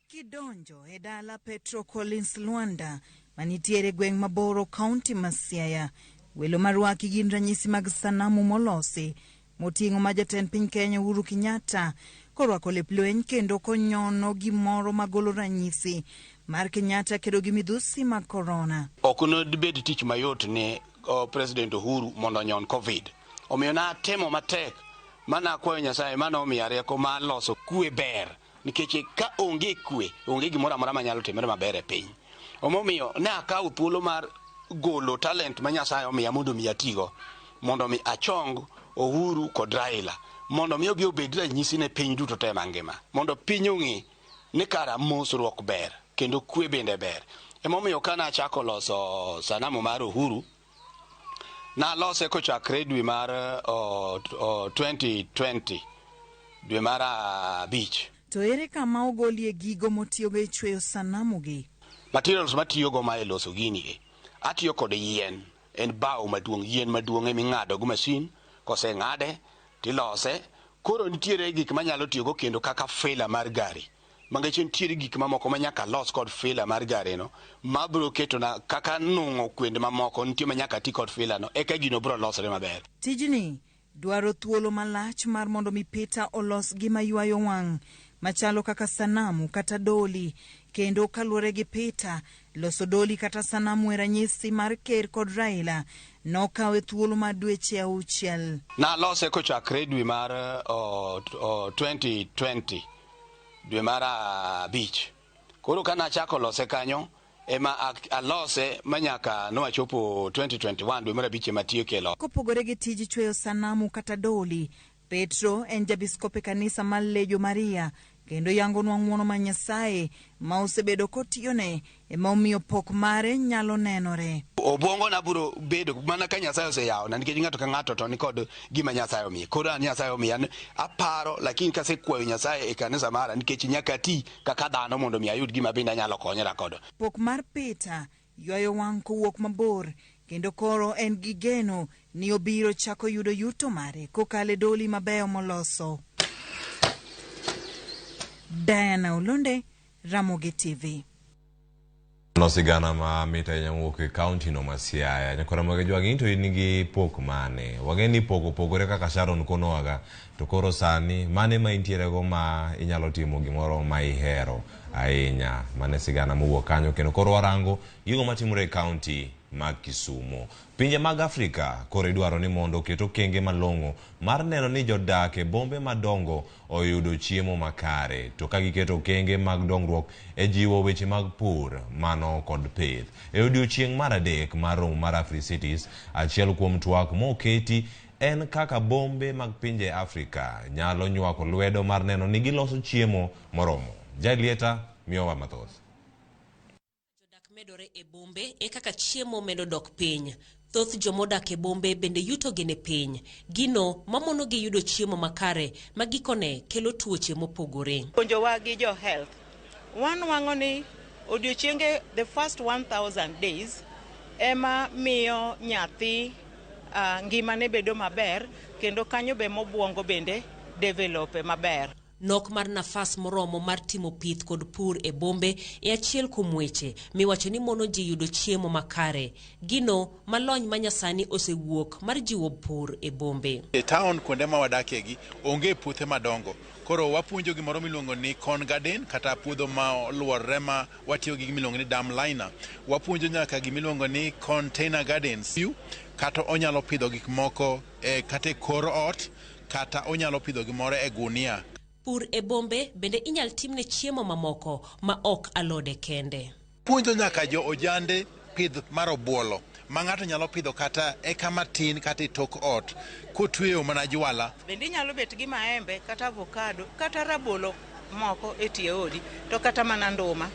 Kidonjo e dala Petro Collins Lwanda manitiere gweng' maboro kaunti ma Siaya, welo marwaki gin ranyisi mag sanamu molosi moting'o ma jatend piny Kenya Uhuru Kenyatta korwako lep lweny kendo konyono gimoro magolo ranyisi mar Kenyatta kedo gi midhusi mag korona. Ok nobed tich mayot ne President Uhuru mondo onyon COVID. Omiyo natemo matek mana akwayo Nyasaye mane omiya rieko mar loso kwe ber, nikech ka onge kwe onge gimoro amora manyalo timore maber e piny. Omomiyo ne akawo thuolo mar golo talent ma Nyasaye omiya mondo mi atigo, mondo mi achong Uhuru kod Raila, mondo mi obi obed ranyisi ne piny duto te mangima, mondo piny ong'e ni kara mosruok ber kendo kwe bende ber. Emomiyo ka nachako loso sanamu mar Uhuru, nalose kochakre dwe mar 2020 dwe mar 5. To ere kama ogolie gigo motiyogo e chweyo sanamu gi? Materials matiyogo ma e loso gini e, atiyo kod yien, en bao maduong', yien maduong' eming'ado gi masin, koseng'ade tilose. Koro nitiere gik manyalo tiyogo kendo kaka fila mar gari. Mangech nitiere gik mamoko manyaka los kod fila mar gari no, mabiro ketona kaka nung'o kuonde mamoko nitie manyaka ti kod fila no, eka gino biro losore maber. Tijni dwaro thuolo malach mar mondo mi Peter olos gima ywayo wang' machalo kaka sanamu kata doli, kendo kaluwore gi Peter, loso doli kata sanamu e ranyisi mar ker kod Raila nokawe thuolo mar dweche 6. Nalose kochakre dwe mar 2020 dwe mar 5. Koro ka nachako lose kanyo ema alose manyaka nowachopo 2021 dwe mar 5 ema tieke lo. Kopogore gi tij chweyo sanamu kata doli, Petro en jabiskop e kanisa mar Lejo Maria kendo yangonwa ng'uono mar Nyasaye ma osebedo kotiyone ema omiyo pok mare nyalo nenore. Obwongo na biro bedo mana ka Nyasaye oseyawona, nikech ng'ato ka ng'ato to nikod gima Nyasaye omiye. Koro an Nyasaye omiya aparo, lakini kasekwayo Nyasaye e kanisa mara, nikech nyaka ati kaka dhano mondo mi ayud gima bende anyalo konyora godo. Pok mar Peter ywayo wang' kowuok mabor, kendo koro en gi geno ni obiro chako yudo yuto mare kokalo e doli mabeyo moloso. Diana Olonde, Ramogi TV. No sigana ma mit ahinya mowuok e kaunti no ma Siaya. Nyakora mag jwang' in to in gi pok mane? Wang'e ni pok opogore kaka Sharon konowaga to koro sani mane ma intiere go ma inyalo timo gimoro ma ihero ahinya. Mane sigana mowuok kanyo kendo koro warango gigo matimore e kaunti ma Kisumu. Pinje mag Afrika koro idwaro ni mondo oket okenge malong'o mar neno ni jodak e bombe madongo oyudo chiemo makare to ka giketo okenge mag dongruok e jiwo weche mag pur mano kod pith. E odiochieng' mar adek mar romo mar AfriCities, achiel kuom twak moketi en kaka bombe mag pinje Afrika nyalo nywako lwedo mar neno ni giloso chiemo moromo. Jailieta miyowa mathoth. Jodak medore e bombe e kaka chiemo medo dok piny. Thoth jomodak e bombe bende yutogi ni piny. Gino mamonogi yudo chiemo makare ma gikone kelo tuoche mopogore. Puonjowa gi jo health. Wanwang'o ni odiochienge the first 1000 days ema miyo nyathi ngimane bedo maber kendo kanyo be mobuongo bende develop maber. Nok mar nafas moromo mar timo pith kod pur e bombe e achiel kuom weche miwacho ni mono ji yudo chiemo makare. Gino malony manyasani osewuok mar jiwo pur e bombe. E town kuonde ma wadakiegi onge puothe madongo. Koro wapuonjo gimoro miluongo ni corn garden kata puodho ma oluorore ma watiyo gi gimiluongo ni dam liner. Wapuonjo nyaka gimiluongo ni container gardens. Kata onyalo pidho gik moko kata e kor ot kata onyalo pidho gimoro e gunia. Pur e bombe bende inyal timne chiemo mamoko ma ok alode kende. Puonjo nyaka jo ojande pidh mar obuolo ma ng'ato nyalo pidho kata eka matin kata e tok ot kotweyo mana jwala. Bende inyalo bet gi maembe kata avocado kata rabolo moko e tie odi to kata mana nduma.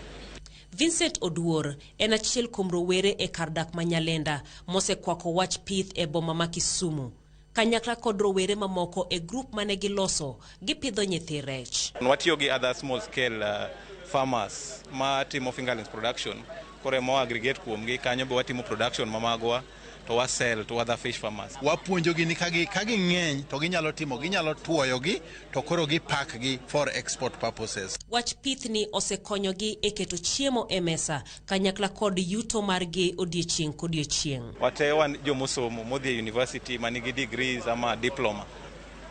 Vincent Oduor en achiel kuom rowere e kar dak ma Nyalenda mosekwako wach pith e boma ma Kisumu. Kanyakla kod rowere mamoko e grup mane giloso, gipidho nyithi rech. Watiyo gi other small scale farmers ma timo fingerlings production. Koro ema aggregate kuomgi kanyo be watimo production ma magwa to wa sell to other fish farmers. Wapuonjogi ni ka ging'eny to ginyalo timo, ginyalo tuoyogi to koro gipak gi for export purposes. Wach pith ni osekonyogi e keto chiemo e mesa kanyakla kod yuto margi odiechieng' kodiechieng'. Wate wan jomosomo modhi e university manigi degrees ama diploma.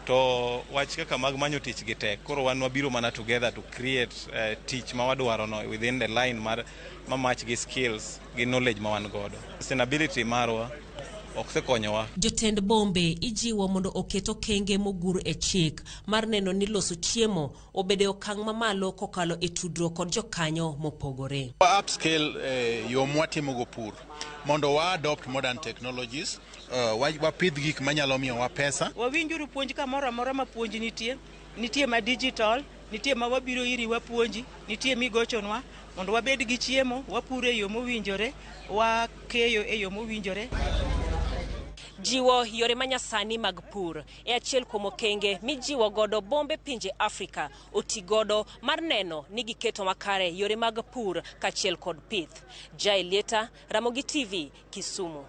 To wach kaka mag manyo tich gi tek. Koro wan wabiro mana together to create tich ma wadwaro no within the line mar ma match gi skills gi knowledge ma wan godo. Sustainability marwa ok osekonyowa. Jotend bombe ijiwo mondo oket okenge mogur e chik mar neno ni loso chiemo obedo e okang' mamalo kokalo e tudruok kod jokanyo mopogore. Wa upscale yo mwatimogo pur mondo wa adopt modern technologies, wapidh gik manyalo miyowa pesa. Wawinjuru puonj kamoro amora ma puonj nitie, nitie ma digital, nitie ma wabiro iri wapuonji, nitie migochonwa mondo wabed gi chiemo, wapur e yo mowinjore, wakeyo e yo mowinjore. Jiwo yore manyasani mag pur e achiel kuom okenge mijiwo godo bombe pinje Afrika oti godo mar neno ni giketo makare yore mag pur kaachiel kod pith. Jaelieta, Ramogi TV, Kisumu.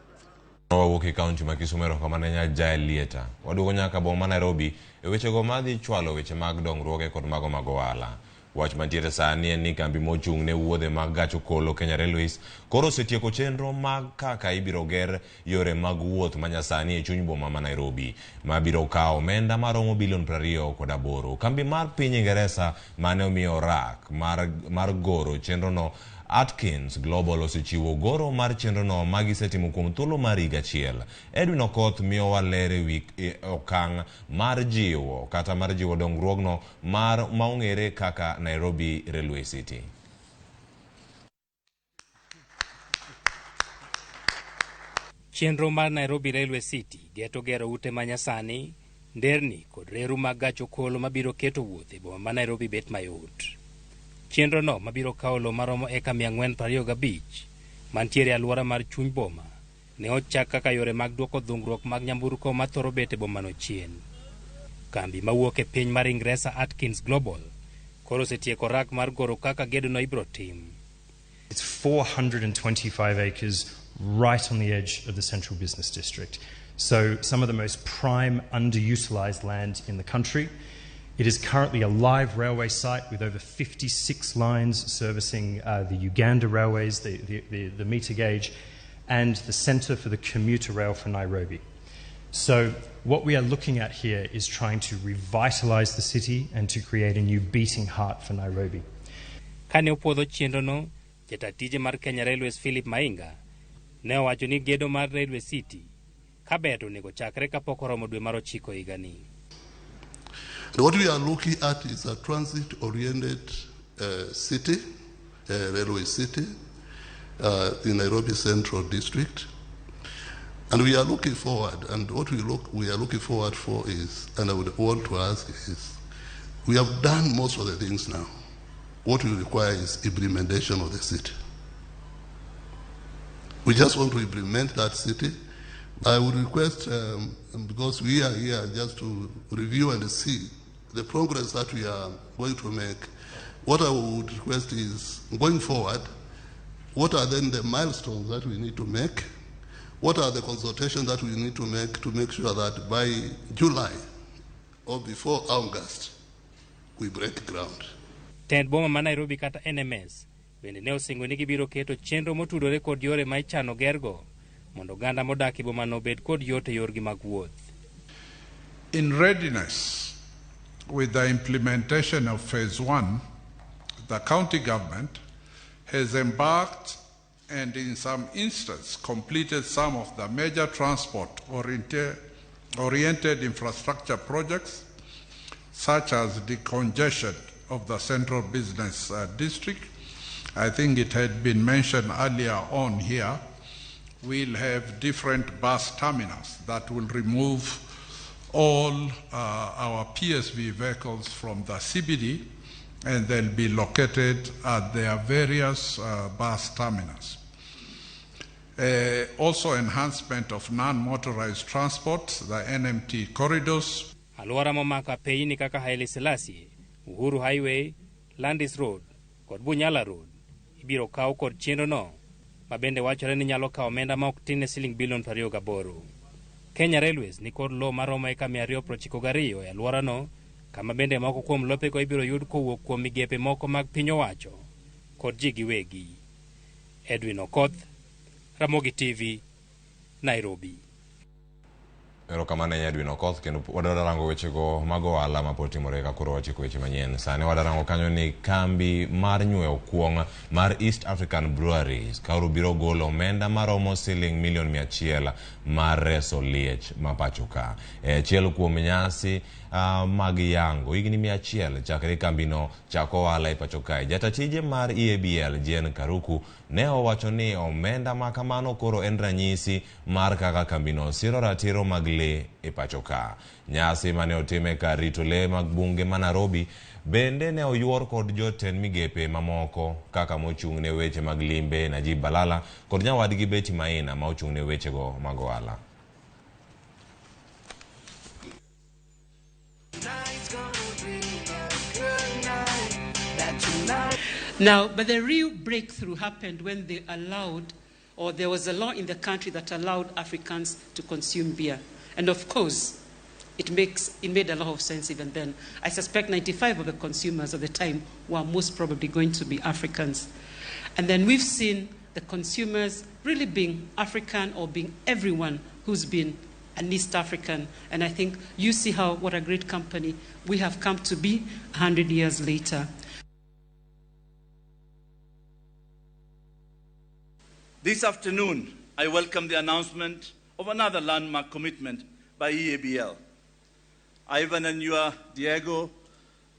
Wawuok e kaunti ma Kisumu, erokamano ahinya Jaelieta. Waduogo nyaka boma ma Nairobi e wechego madhi chwalo weche mag dongruoge kod mago mag ohala. Wach mantiere sani en ni kambi mochung' ne wuodhe mag gach okolo Kenya Railways koro osetieko chenro mag kaka ibiro ger yore mag wuoth manyasani e chuny boma ma Nairobi mabiro kawo omenda maromo bilion 28. Kambi mar piny Ingeresa mane omiyo rak mar goro chenrono Atkins Global osechiwo goro mar chenrono ma gisetimo kuom thuolo mar higa achiel. Edwin Okoth miyowa ler e wi okang' mar jiwo kata mar jiwo dongruogno mar maong'ere kaka Nairobi Railway City. Chenro mar Nairobi Railway City geto gero ute manyasani, nderni kod reru mag gach okolo mabiro keto wuoth e boma ma Nairobi bet mayot. Chenro no mabiro kawo lowo maromo eka 425 mantiere e alwora mar chuny boma ne ochak kaka yore mag duoko dhungruok mag nyamburko mathoro bet e bomano chien. Kambi mawuok e piny mar Ingresa Atkins Global koro osetieko rak mar goro kaka gedono ibiro tim. It's 425 acres right on the edge of the central business district. So some of the most prime underutilized land in the country. It is currently a live railway site with over 56 lines servicing the Uganda Railways, the meter gauge, and the centre for the commuter rail for Nairobi. So what we are looking at here is trying to revitalise the city and to create a new beating heart for Nairobi. Kane opuodho chenrono, jata tije mar Kenya Railways Philip Mainga ne owacho ni gedo mar Railway City kaber to onego chakre kapok oromo dwe mar 9 higani. What we are looking at is a transit-oriented city, railway city, in Nairobi Central District. And we are looking forward, and what we are looking forward for is, and I would want to ask is, we have done most of the things now. What we require is implementation of the city. We just want to implement that city. I would request, because we are here just to review and see the progress that we are going to make, what I would request is, going forward, what are then the milestones that we need to make? What are the consultations that we need to make sure that by July or before August, we break ground? Tend boma ma Nairobi kata NMS bende ne osingo ni gibiro keto chenro motudore kod yore ma ichano gergo mondo oganda modak e bomano obed kod yot e yorgi mag wuoth. In readiness with the implementation of phase 1, the county government has embarked and in some instances completed some of the major transport oriented infrastructure projects such as decongestion of the central business district. I think it had been mentioned earlier on here. We'll have different bus terminals that will remove all our PSV vehicles from the CBD, and they'll be located at their various bus terminals. Also enhancement of non-motorized transport, the NMT corridors. Alwora momako apeyini kaka Haile Selassie, Uhuru Highway, Landis Road kod Bunyala Road ibiro kaw kod chenrono ma bende wachore ni nyalo kawo omenda ma ok tin ne siling bilion 28. Kenya Railways ni kod lowo maromo eka 292 e alworano, kama bende moko kuom lopego ibiro yud kowuok kuom migepe moko mag piny owacho kod ji giwegi. Edwin Okoth, Ramogi TV, Nairobi. Erokamano ahinya Edwin Okoth, kendo wadwa rango wechego mag ohala mapod timore ka koro wachiko weche manyien. Sani wadwa rango kanyo ni kambi mar nyweyo kuong' mar East African Breweries koro biro golo omenda maromo siling milion 100 mar reso liech ma pacho ka. E achiel kuom nyasi mag yango higni 100 chakre kambino chako ohala e pacho kae. Jata tije mar EABL Jane Karuku ne owacho ni omenda ma kamano koro en ranyisi mar kaka kambino siro ratiro mag lee e pacho ka. Nyasi mane otime kar rito lee mag bunge ma Nairobi bende ne oyuor kod jotend migepe mamoko kaka mochung' ne weche mag limbe Najib Balala kod nyawadgi Betty Maina ma ochung' ne wechego mag ohala. Now, but the real breakthrough happened when they allowed, or there was a law in the country that allowed Africans to consume beer. And of course, it made a lot of sense even then. I suspect 95 of the consumers at the time were most probably going to be Africans. And then we've seen the consumers really being African or being everyone who's been an East African. And I think you see how what a great company we have come to be 100 years later. This afternoon, I welcome the announcement of another landmark commitment by EABL. Ivan and you, Diego,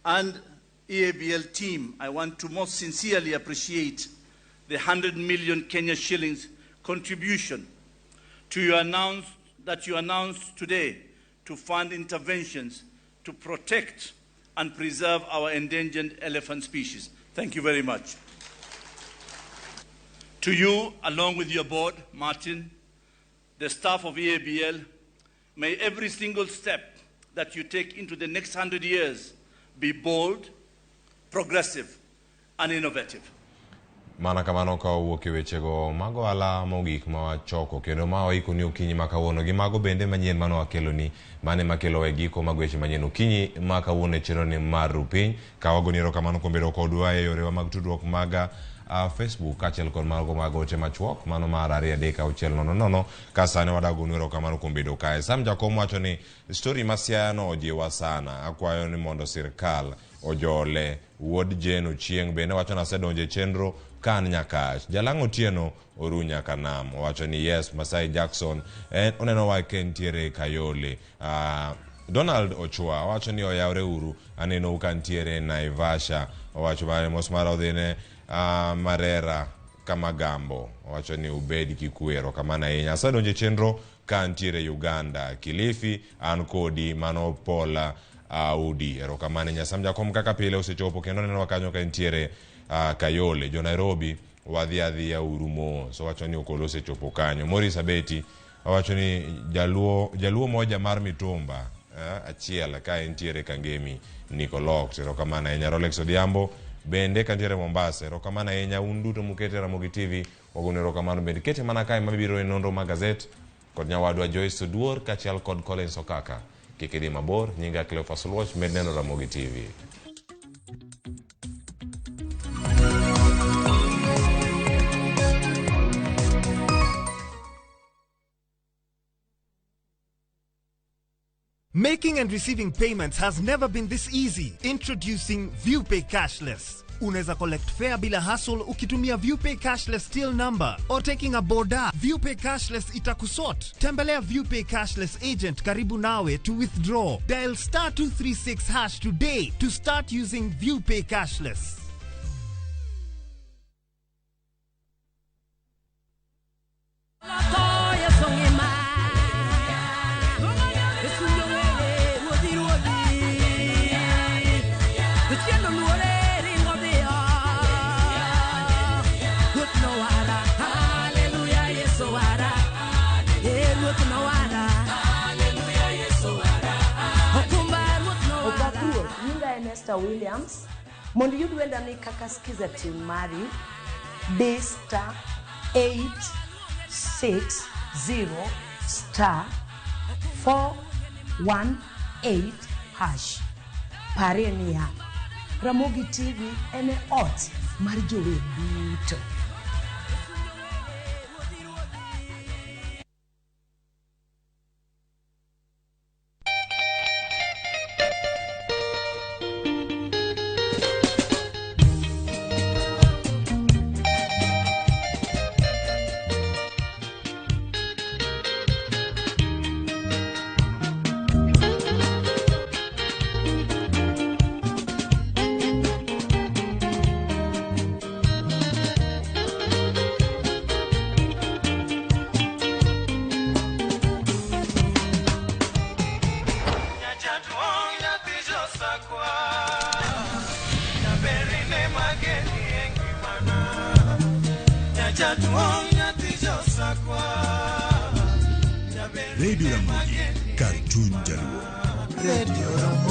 and EABL team, I want to most sincerely appreciate the 100 million Kenya shillings contribution to your that you announced today to fund interventions to protect and preserve our endangered elephant species. Thank you very much. To you, along with your board, Martin, the staff of EABL, may every single step that you take into the next 100 years be bold, progressive, and innovative. Mana kamano ka wawuok e wechego mag ohala mogik ma wachoko kendo ma waikoni okinyi ma kawuono gi mago bende manyien mane wakeloni mane makelowa e giko mag weche manyien okinyi ma kawuono e chenroni mar Rupiny. Ka wagoni erokamano kuom bedo kodwa e yorewa mag tudruok mag Facebook kaachiel kod mago mag ote machuok mano mar 2 3 6 0 0 ka sani wadagonu erokamano kuom bedo kae. Sam Jakom wacho ni story ma Siaya no ojiwa sana, akwayo ni mondo sirkal ojole. Wuod Jane Ochieng' bende wacho ni asedonjo e chenro ka an Nyakach. Jalang' Otieno oru nyaka nam. Owacho ni yes, Masai Jackson en oneno wa ka entiere Kayole. Donald Ochwa owacho ni oyawre uru, anenou ka ntiere Naivasha. Owacho bang'e mos mar odhine Marera Kamagambo. Owacho ni ubed gi kwe, erokamano ahinya. Asedonjo e chenro ka ntiere Uganda. Kilifi an kodi, mano Paul Audi. Erokamano ahinya. Sam Jakom kaka pile osechopo kendo nenowa kanyo ka entiere Kayole. Jo Nairobi wadhi adhiya uru mos. Owacho ni Okolo osechopo kanyo. Maurice Abeti owacho ni jaluo moja mar mitumba achiel ka entiere Kangemi Nicolok. Erokamano ahinya. Rolex Odhiambo bende kantiere Mombasa. Erokamano ahinya un duto mukete Ramogi TV. Wagono erokamano bende kete mana kae mabiro e nonro mag gazet kod nyawadwa Joyce Oduor kaachiel kod Collins Okaka. Kik idhi mabor, nyinga Cleophas Oluoch, med neno Ramogi TV. Making and receiving payments has never been this easy. Introducing ViewPay Cashless. Unaweza collect fare bila hassle ukitumia ViewPay Cashless till number or taking a boda. ViewPay Cashless itakusort. Tembelea ViewPay Cashless agent karibu nawe to withdraw. Dial star 236 hash today to start using ViewPay Cashless. Esther Williams mondo iyud wenda ni kaka skiza tune mari D star 860 star 418 hash. Parie niya, Ramogi TV en e ot mar jower duto. Radio Ramogi, Cartoon Jaluo. Radio Ramogi.